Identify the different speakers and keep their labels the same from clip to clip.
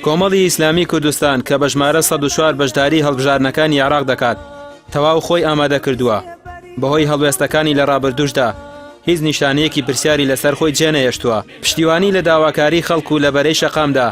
Speaker 1: کۆمەڵی ئیسلامی کوردستان کە بە ژمارە 104 بەشداری هەڵبژاردنەکانی عێراق دەکات، تەواو خۆی ئامادە کردووە. بەهۆی هەڵوێستەکانی لە ڕابردووشدا هیچ نیشانەیەکی پرسیاری لەسەر خۆی جێنەهێشتووە. پشتیوانی لە داواکاری خەڵک و لە بەرەی شەقامدا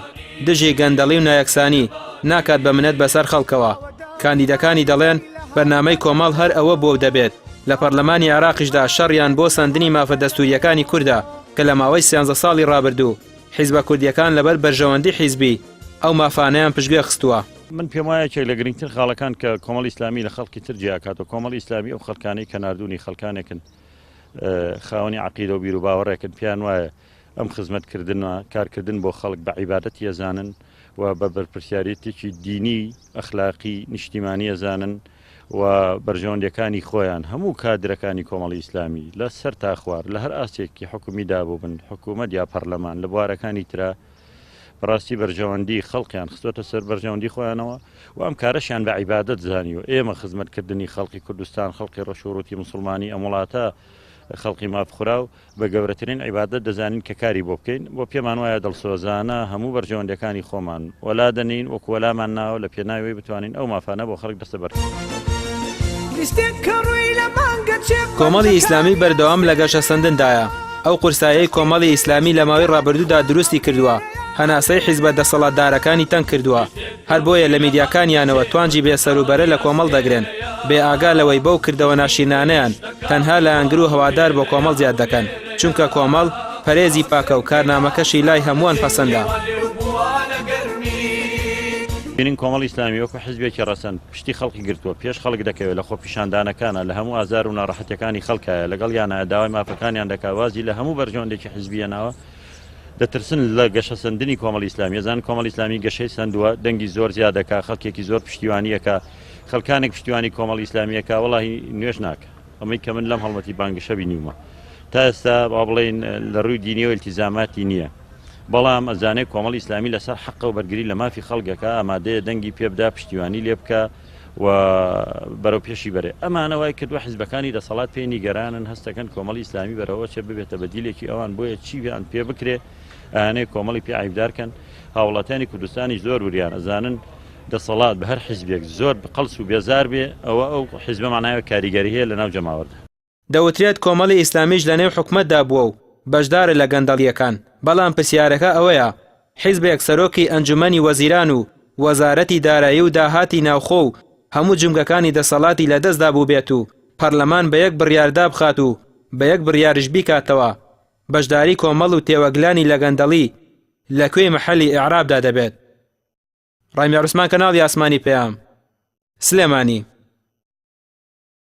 Speaker 1: دژی گەندەڵی و نایەکسانی ناکات بە منەت بەسەر خەڵکەوە. کاندیدەکانی دەڵێن بەرنامەی کۆمەڵ هەر ئەوە بووە و دەبێت. لە پەرلەمانی عێراقیشدا شەڕیان بۆ سەندنی مافە دەستوورییەکانی کوردە کە لە ماوەی سیانزە ساڵی ڕابردوو حیزبە کوردییەکان لەبەر بەرژەوەندی حیزبی ئەو مافانەیان پشتگوێ خستووە.
Speaker 2: من پێم وایە یەکێک لە گرنگترین خاڵەکان کە کۆمەڵی ئیسلامی لە خەڵکی تر جیاکاتەوە، کۆمەڵی ئیسلامی ئەو خەڵکانەی کە ناردوونی خەڵکانێکن خاوەنی عەقیدە و بیروباوەڕێکن، پێیان وایە ئەم خزمەتکردنە، کارکردن بۆ خەڵک بە عیبادەتی ئەزانن و بە بەرپرسیارێتێکی دینی، ئەخلاقی، نیشتیمانی ئەزانن و بەرژەوەندیەکانی خۆیان هەموو کادرەکانی کۆمەڵی ئیسلامی لە سەر تا خوار لە هەر ئاستێکی حکومیدا بووبن، حکوومەت یا پەرلەمان لە بوارەکانی ترا بەڕاستی بەرژەوەندی خەڵکیان خستۆتە سەر بەرژەوەندی خۆیانەوە و ئەم کارەشیان بە عیبادەت زانیوە. ئێمە خزمەتکردنی خەڵکی کوردستان، خەڵکی ڕەش و ڕووتی موسڵمانی ئەم وڵاتە، خەڵکی مافخوراو بە گەورەترین عیبادەت دەزانین کە کاری بۆ بکەین و پێمان وایە دڵسۆزانە هەموو بەرژەوەندیەکانی خۆمان وەلا دەنێین وەکو وەلامان ناوە لە پێناوی بتوانین ئەو مافانە بۆ خەڵک دەستەبەر بکەین.
Speaker 1: کۆمەڵی ئیسلامی بەردەوام لە گەشەسەندندایە، ئەو قورسایەی کۆمەڵی ئیسلامی لە ماوەی ڕابردوودا دروستی کردووە، هەناسەی حیزبە دەسەڵاتدارەکانی تەنگ کردووە، هەر بۆیە لە میدیاکانیانەوە توانجی بێ سەروبەرە لە کۆمەڵ دەگرن، بێ ئاگا لەوەی بەو کردەوە ناشیرنانەیان تەنها لایەنگر و هەوادار بۆ کۆمەڵ زیاد دەکەن، چونکە کۆمەڵ پەرێزی پاکە و کارنامەکەشی لای هەمووان پەسەندە.
Speaker 2: بینین کۆمەڵی ئیسلامی وەکو حیزبێکی ڕەسەن پشتی خەڵکی گرتووە، پێش خەڵک دەکەوێت لە خۆپیشاندانەکانا، لە هەموو ئازار و ناڕەحەتیەکانی خەڵکایە، لەگەڵیانایە، داوای مافەکانیان دەکات، وازی لە هەموو بەرژەوەندێکی حیزبی هێناوە، دەترسن لە گەشەسەندنی کۆمەڵی ئیسلامی، ئەزانن کۆمەڵی ئیسلامی گەشەی سەندووە، دەنگی زۆر زیاد دەکا، خەڵکێکی زۆر پشتیوانی ئەکا، خەڵکانێک پشتیوانی کۆمەڵی ئیسلامی ئەکا، وەڵاهی نوێژ ناکا. ئەمەی کە من لەم هەڵمەتی بانگەشە بینیومە تا ئێستا با بڵێین لە ڕووی دینیەوە ئیلتیزاماتی نییە، بەڵام ئەزانێ کۆمەڵی ئیسلامی لەسەر حەقە و بەرگری لە مافی خەڵک ئەکا، ئامادەیە دەنگی پێ بدا، پشتیوانی لێ بکا و بەرەو پێشی بەرێ. ئەمانە وای کردووە حیزبەکانی دەسەڵات پێی نیگەرانن، هەست دەکەن کۆمەڵی ئیسلامی بەرەوە چێ ببێتە بەدیلێکی ئەوان، بۆیە چییان پێ بکرێ ئەیانەوێ کۆمەڵی پێ عەیبدار کەن. هاوڵاتیانی کوردستانیش زۆر وریان، ئەزانن دەسەڵات بە هەر حیزبێک زۆر قەڵس و بێزار بێ، ئەوە ئەو حیزبە مانایەوە کاریگەری هەیە لەناو جەماوەردا.
Speaker 1: دەوترێت کۆمەڵی ئیسلامیش لەنێو حکومەتدا بووە و بەشدارە لە گەندەڵییەکان، بەڵام پرسیارەکە ئەوەیە حیزبێک سەرۆکی ئەنجومەنی وەزیران و وەزارەتی دارایی و داهاتی ناوخۆ و هەموو جومگەکانی دەسەڵاتی لەدەستدا بووبێت و پەرلەمان بە یەک بڕیار دابخات و بە یەک بڕیاریش بیکاتەوە بەشداری کۆمەڵ و تێوەگلانی لە گەندەڵی لە کوێی مەحەلی ئیعرابدا دەبێت؟ ڕامیار عوسمان کەناڵی ئاسمانی پەیام، سلێمانی.